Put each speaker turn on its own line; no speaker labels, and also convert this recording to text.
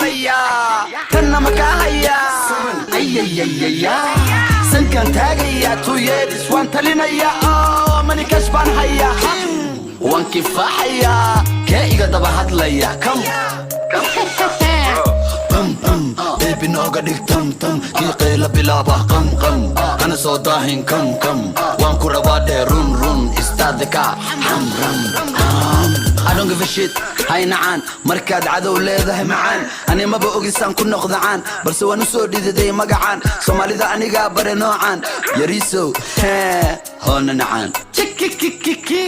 Hayaa, tanna ma kaa hayaa? Ayayayaya, sankaan taagaya, 2 years waan talinaya. Oh, money cash baan hayaa, waan kifaaxayaa. Kee iga daba hadlaya? Kam
Bam bam, baby, nooga dhig tam tam. Kii qayla bilaaba, qam qam. Hana soo daahin, kam kam. Waan ku rabaa dhee, run run. Istaadika xamram.
I don't give a shit, hay nacaan markaad cadow leedahay macaan. Ani maba ogisaan ku noqdacaan, balse waan u soo dhididay magacaan. Soomaalida anigaa bare noocaan. Yariisow, hoona nacaan. Chikikikiki.